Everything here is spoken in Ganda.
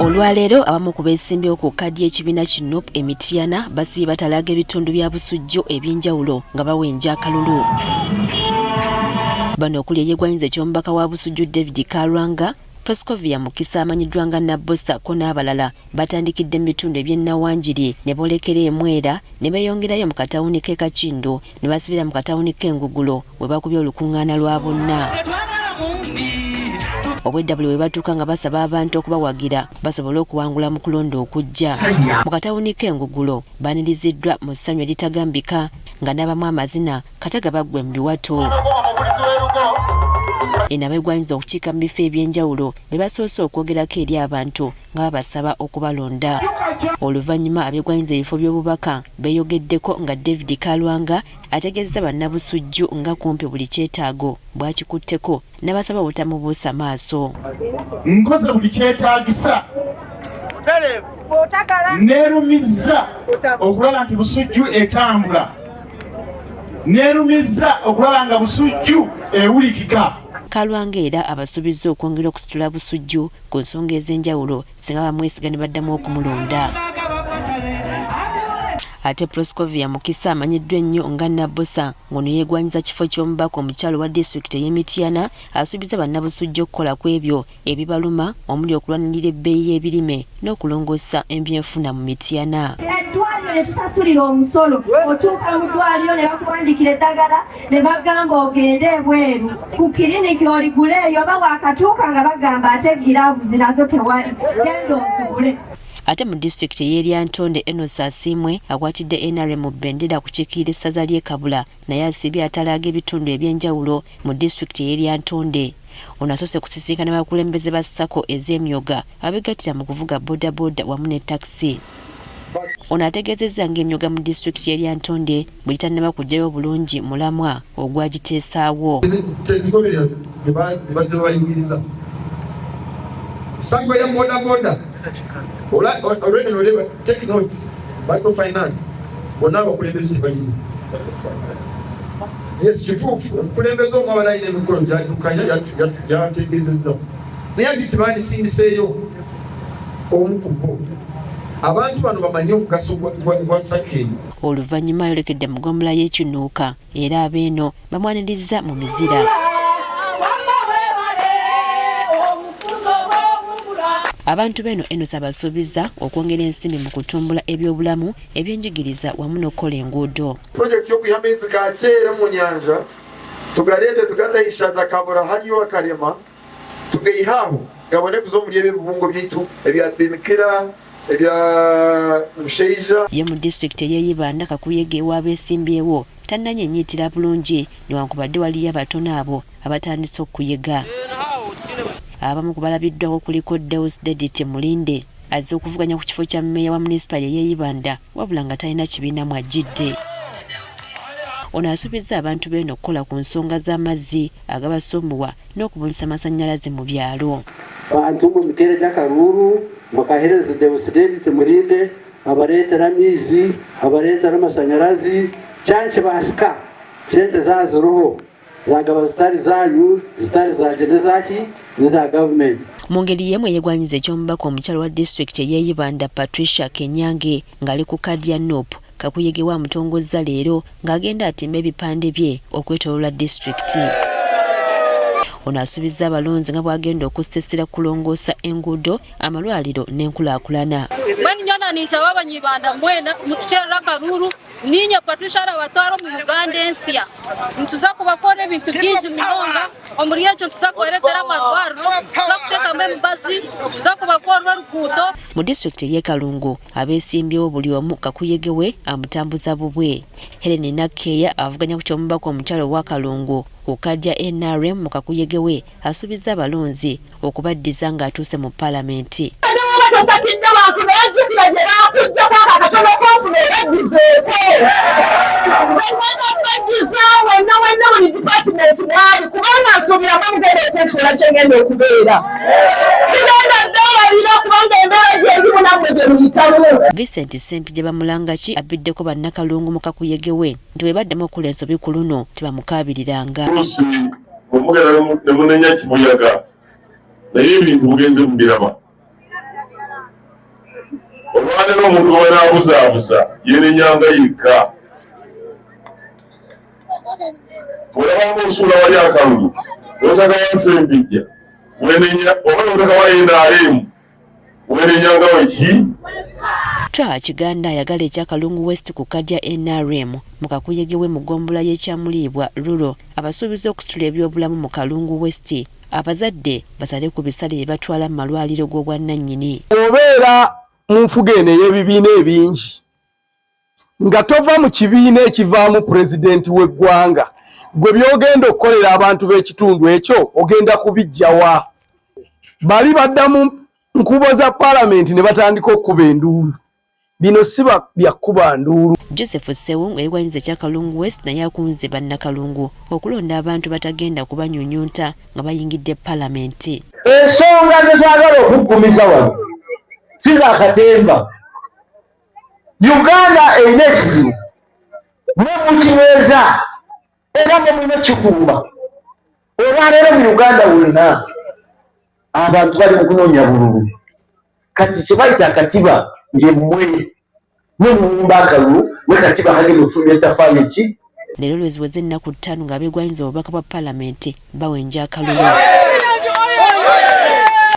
Olwaleero abamu ku beesimbyewo ku kkaadi y'ekibiina ki NUP e Mityana basibye batalaaga ebitundu bya Busujju eby'enjawulo nga bawenja akalulu. Bano okuli eyeegwanyiza eky'omubaka wa Busujju David Kalwanga, Proscovia Mukisa amanyiddwa nga Nabbosa ko n'abalala batandikidde mu bitundu eby'e Nawanjiri ne boolekera e Mwera ne beeyongerayo mu katawuni k'e Kakindu ne basibira mu katawuni k'e Ngugulo we bakubye olukuŋŋaana lwa bonna. Obwedda buli we batuuka nga basaba abantu okubawagira basobole okuwangula mu kulonda okujja. Mu katawuni k'e Ngugulo baaniriziddwa mu ssanyu eritagambika nga n'abamu amazina kata gabaggwe mu biwato. Eno abeegwanyiza okukiika mu bifo eby'enjawulo be basoose okwogerako eri abantu nga babasaba okubalonda. Oluvannyuma abeegwanyiza ebifo by'obubaka beeyogeddeko nga David Kalwanga ategeezezza bannabusujju nga kumpi buli kyetaago bw'akikutteko n'abasaba obutamubuusa maaso. Nkoze buli kyetaagisa, neerumizza okulaba nti Busujju etambula, neerumizza okulaba nga Busujju ewulikika. Kalwanga era abasuubizza okwongera okusitula Busujju ku nsonga ez'enjawulo singa bamwesiga ne baddamu okumulonda. Ate Proscovia Mukisa amanyiddwa ennyo nga Nabbosa, ng'ono yeegwanyiza kifo ky'omubaka omukyala owa disitulikiti ey'e Mityana, asuubiza bannabusujju okukola ku ebyo ebibaluma omuli okulwanirira ebbeeyi y'ebirime n'okulongoosa ebyenfuna mu Mityana. Eddwaliro ne tusasulira omusolo, otuuka mu ddwaliro ne bakuwandikira eddagala ne bagamba ogende ebweru ku kiriniki oligule eyo, oba wakatuuka nga bagamba ate giraavuzi nazo tewali, genda ozigule. Ate mu disitulikiti ey'e Lyantonde, Enos Asiimwe akwatidde NRM mu bbendera kukiikirira essaza ly'e Kabula naye asiibye atalaaga ebitundu eby'enjawulo mu disitulikiti ey'e Lyantonde. Ono asoose kusisinkana bakulembeze ba SACCO ez'emyoga abegattira mu kuvuga bodaboda wamu ne takisi. Ono ategeezezza ng'emyoga mu disitulikiti y'e Lyantonde bwe gitannaba kuggyayo bulungi mulamwa ogwagiteesaawo. Tezigoberera bazze babayigiriza. SACCO ya bodaboda already noleba. Take note, microfinance bonna abakulembeze tebalina. Yes, kituufu, omukulembeze omu abala alina emikolo gyaddukanya, yategeezezza, naye ati sibandisindiseeyo omu ku bo, abantu bano bamanye omugaso gwa SACCO eyo. Oluvannyuma ayolekedde mu ggombolola y'e Kinuuka era abeeno bamwanirizza mu mizira. Abantu beeno Enos abasuubiza okwongera ensimbi mu kutumbula ebyobulamu, ebyenjigiriza wamu n'okukola enguudo. Projekiti y'okwiha amaizi ga kyeera omu nyanja tugareete tugataishaza kabura hariyo akarema tugaiha aho gabone kuza omuri ebi ebibungo byaitu ebya Bimikira, ebya Mushaija. Ye mu disitulikiti ey'e Ibanda kakuyege w'abeesimbyewo tannanyenyiitira bulungi newankubadde waliyo abatono abo abatandise okukuyega. Abamu ku balabiddwako kuliko Deus Dedit Mulinde azze okuvuganya ku kifo kya mmeeya wa munisipaali ey'e Ibanda wabula nga talina kibiina mw'ajjidde. Ono asuubizza abantu b'eno okukola ku nsonga z'amazzi agabasumbuwa n'okubunyisa amasannyalaze mu byalo. Bantu mu miteera gy'akaruuru mukahereza Deus Dedit Mulinde abareetera amaizi, abareetera amashanyarazi, kyankibasika sente zaaziriho zagaba zitari zanyu, zitari zangye, n'ezaki, n'eza gavumenti. Mu ngeri y'emu eyeegwanyiza eky'omubaka omukyala wa disitulikiti ey'e Ibanda Patricia Kenyange ng'ali ku kaadi ya NUP, kakuyege we amutongozza leero ng'agenda atimba ebipande bye okwetooloola disitulikiti. Ono asuubizza abalonzi nga bw'agenda okussa essira ku kulongoosa enguudo, amalwaliro n'enkulaakulana. Mbwenu nyowe ninshaba Abanyibanda mwena mututeerere akaruuru, niinye Patricia arabatwara omu Uganda ensya. Nituza kubakora ebintu bingi munonga, omuri ekyo nituza kubareetera amarwariro, nituza kuteekamu emibazi, nituza kubakorera oruguuto. Mu disitulikiti ey'e Kalungu abeesimbyewo buli omu kakuyege we amutambuza bubwe. Hellen Nakkeeya avuganya ku ky'omubaka omukyala owa Kalungu ku kaadi ya NRM mu kakuyege we asuubizza abalonzi okubaddiza ng'atuuse mu palamenti. Oba tosakidde bantu, naye jjukira gye bakuggyako ako akatono k'ofuna obajjuzeeko. Bwengenda okubajjuza wenna wenna buli dipatimenti mwali, kubanga nsuubira mwe mugenda okunfuula kye ngenda okubeera. Sigenda ddeerabira kubanga embeera gyendimu nammwe gye muyitamu. Vincent Ssempijja Bamulangaki abbiddeko bannakalungu mu kakuyege we nti bwe baddamu okukola ensobi ku luno tebamukaabiriranga. Oluusi bwe mugenda ne munenya kibuyaga. Naye ebintu mugenze mubiraba. Olwaleero omuntu bw'anaabuzaabuza yeenenyanga yekka. Bw'olabanga osuula wali akalulu n'otakawa Ssempijja wenenya oba n'otakawa NRM wenenyanga weki. Twaha Kiganda ayagala ekya Kalungu West ku kkaadi ya nrm mu kakuyege we mu ggombolola y'e Kyamuliibwa Rural abasuubiza okusitula ebyobulamu mu Kalungu West abazadde basale ku bisale bye batwala mu malwaliro g'obwannannyini. Bw'obeera mu nfuga eno ey'ebibiina ebingi nga tova mu kibiina ekivaamu pulezidenti w'eggwanga, gwe by'ogenda okukolera abantu b'ekitundu ekyo ogenda kubiggya wa? Bali badda mu nkubo za palamenti ne batandika okukuba enduulu. Bino si bya kukuba nduulu. Joseph Ssewungu eyegwanyiza ekya Kalungu West naye akunze Bannakalungu okulonda abantu batagenda kubanyunyunta nga bayingidde palamenti. Ensonga ze twagala okuggumiza wano si za katemba. Uganda erina ekizibu mwe mukinyweza era mwe mulina okukikuuma. Olwaleero mu Uganda wonna abantu bali mu kunoonya bululu. Kati kye bayita akatiba ye mmwe mwe muwumba akalulu mwe katiba kagenda okufulumya ettafaali eki. Leero lwe ziweze ennaku ttaano ng'abeegwanyiza obubaka bwa palamenti bawenja akalulu.